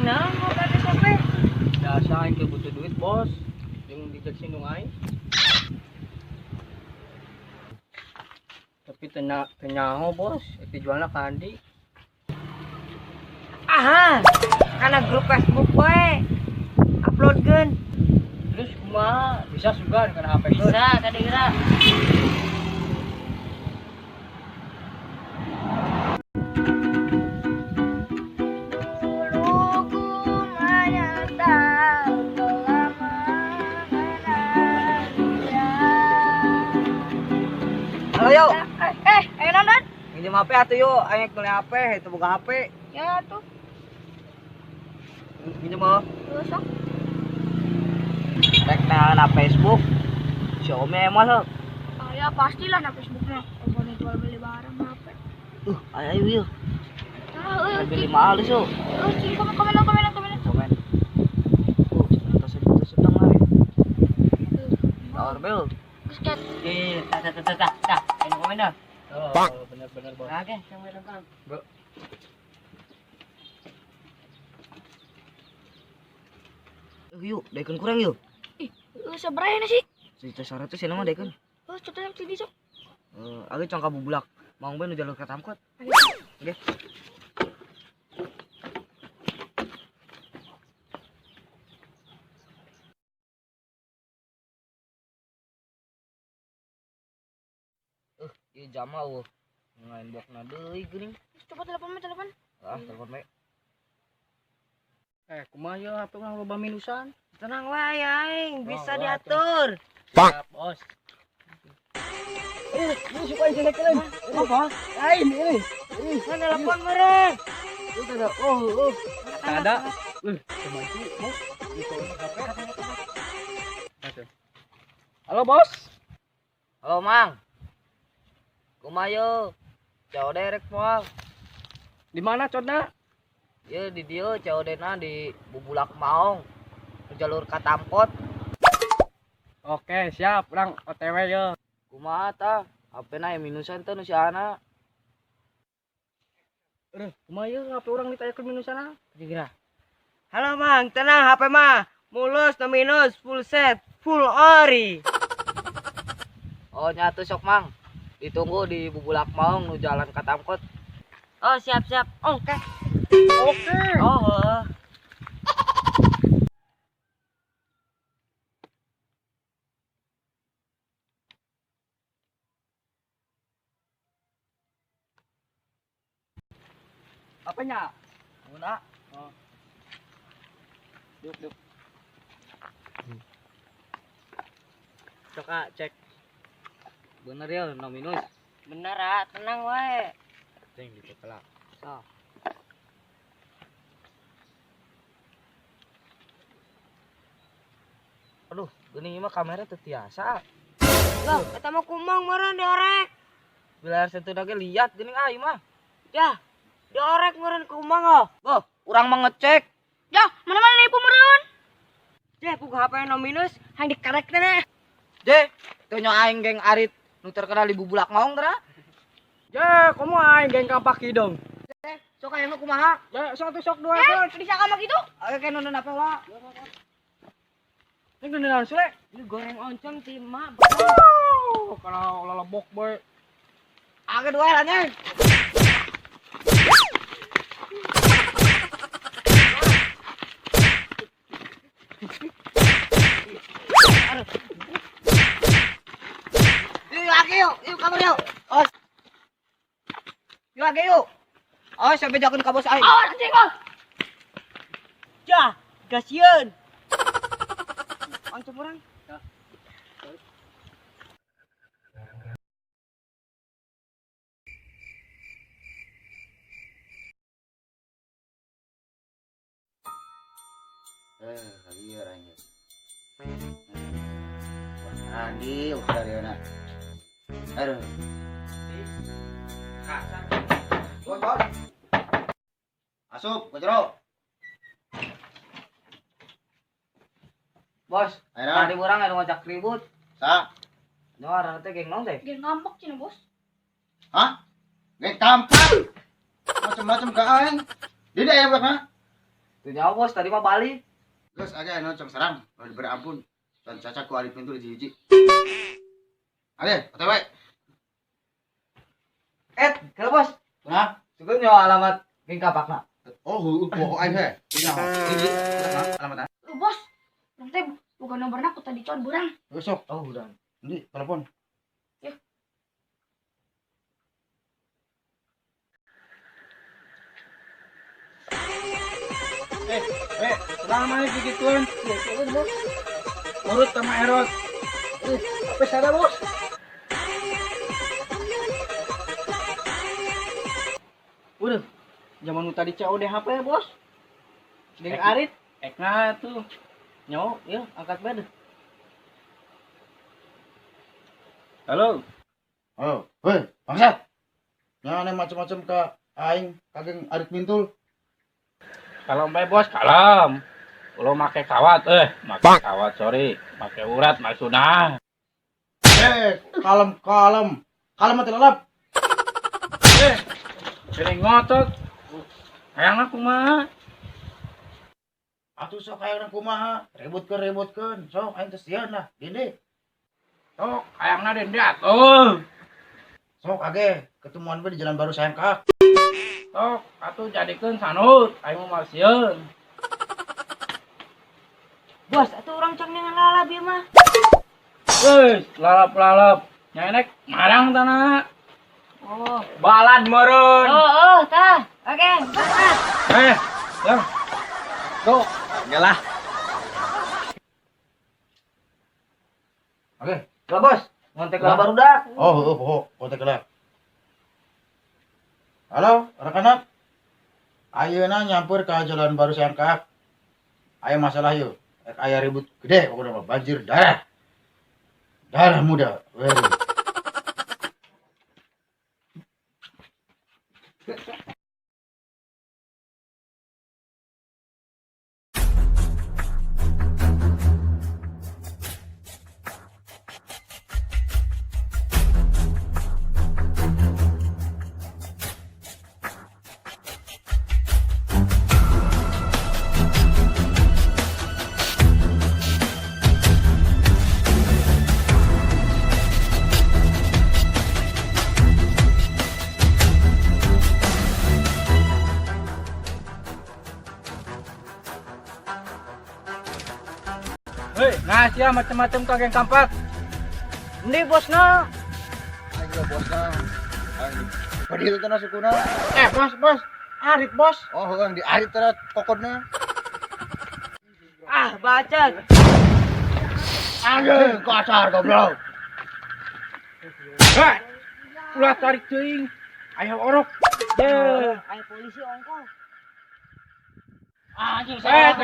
Nah, mau kate sampe. Biasa aing teu butuh duit, Bos. Jeung dijak sindung aing. Tapi teu nyaho, Bos. Itu jualna ka Andi. Aha, karena grup Facebook we. Uploadkeun. Terus kumaha? Bisa sugan kana HP keun. Bisa kade geura. Dulu ku menyesal telah mengenal dia. Halo yo. Ayo nonton. Minjem HP atuh yo, aing beli HP, itu boga HP. Ya tuh, Minjem oh. tuh sok. Rek na Facebook. Xiaomi emang sok. Oh ya pastilah na Facebooknya. Pokoknya jual beli barang HP. Ayo ayo yo. Ah, Beli mahal so. Oh, cing, komen komen komen komen. Komen. Terus sedang lah. Tower bel. Terus kayak Eh, tah tah tah tah tah. Ayo komen dah. Oh, bener-bener, Bos. Oke, sampai nonton. Bro. Yuk, daekeun kurang yuk. Ih, seberapa sih? Sejuta 100 ya nama daekeun. Oh, contohnya tinggi sok. Age cangka bubulak. Mang ben nu jalur ka Tamkot. Oke. Ieu jama eueuh. Ngain bokna deui geuning. Coba telepon telepon. Ah, telepon we. Kumaha ye HP urang loba minusan? Tenang wae aing, bisa Oh, diatur. Siap, Bos. Ini suka ini kalian. Apa? Lain ini. Mana telepon meren? Itu ada. Oh, oh. Ada. Maju, Bos. Halo, Bos. Halo, Mang. Kumaha ye? COD rek moal. Di mana codna? Ye di dieu COD-na di Bubulak Maong. Jalur ka Tamkot. Oke, siap. Urang OTW ye. Kumaha tah? HP-na aya minusan teh nu si Ana. Aduh, kumaha ye HP urang ditayakeun minusan? Geura. Halo Mang, tenang HP mah. Mulus no minus, full set, full ori. Oh, nyatu sok Mang. Ditunggu di Bubulak Maong nu jalan ka Tamkot. Oh, siap siap. Oke. Oke. Oh. Apanya? Muna. Oh. Duk, duk. Coba cek. Bener ya, no minus. Bener ah, tenang wae. Ceng dicek lah. So. Aduh, geuning mah kamera teu tiasa. Loh, eta mah kumang meureun diorek. Bila sentuh ge liat geuning aing mah. Ya, diorek meureun kumang oh. Boh, urang mah ngecek. Ya, mana-mana nipu meureun. Je, puguh HP no minus, hang dikarek teh. Je, teu nyo aing geng arit nu terkenal di Bubulak Maong teh. Je, kamu aing geng kampak hidung. Sok aya nu kumaha? Ya, satu sok dua Eh, bos. bisa kamu gitu? Ayo ke nonton apa wa? Ini beneran sule. Ini goreng oncom ti mak. Oh, kalau lelebok boy. Age dua anjing. Yuk lagi yuk, yuk kabur yuk. Oh. Yuk lagi yuk. Oh, sampai jakun ka bos aing. Awas anjing ah. Ya, gasieun. Oncom urang. Kalieu anjir. Wah, Andi, udah dia nak. Aduh. Bos, bos. Asup, ke jero. Bos, Ayo, tadi urang anu ngajak ribut. Sa. Nyawa teh geng naon teh? Geng ngambek cina, Bos. Hah? Geng tampar. Macam-macam ka aing. Di dia ya, ha? Teu nyaho bos, tadi mah balik. Geus age anu cong sarang, ulah diberi ampun. Dan caca ku Arif Mintul hiji-hiji. Ade, OTW. Eh, kalau bos. Nah, Sugan nyawa alamat geng kapakna. oh, heueuh poho aing he. Nyaho. Hiji, alamatna. Lu bos, urang teh bukan nomorna ku tadi con burang. Geus sok. Oh, udah. Ini telepon. Ya. Selama ini begituan. Urut sama Erot. Apa sada bos? Udah, zaman nu tadi COD HP bos. Geng Arit. Ekna tuh. Nyawa, ya angkat bed. Halo. Oh, hei, bangsat. Nyane macam-macam ka aing ka geng Arit Mintul. Kalem bae bos, kalem. Ulah make kawat, make kawat sorry, make urat maksudna. Kalem, kalem. Kalem mati lalap. Sering ngotot. Hayangna kumaha? Atuh sok hayangna kumaha? Ributkeun, ributkeun. Sok aing teh sieun lah, dinde. Sok hayangna dende atuh. Sok age ketemuan we di jalan baru sayang kak. Sok atuh jadikeun sanut, aing mah sieun. Bos, atuh urang cong dengan lalap ieu mah. Wes, lalap-lalap. Nyanek marang tanah. Oh. Balad meureun. Oh, oh, tah. Oke, berangkat. Yang. Tuh, nyalah. Oke. Lah bos, ngontek lah barudak. Oh, heueuh poho, kontak lah. Halo, rekan-rekan. Ayeuna nyampur ka jalan baru sayang kak. Aya masalah yeuh. Aya ribut gede pokoknya mah banjir darah. Darah muda. Weh. Hei, nah sia macam-macam ka geng kampat. Ini bosna. Aing lah bosna. Aing padil teh sukuna. Bos, bos. Arit, bos. Oh, heueuh di arit teh kokodna. Ah, bacot. Anjing kasar goblok. Hei. Ulah tarik teuing. Aya orok. Ye. Aya polisi ongkoh. Anjing, Aing.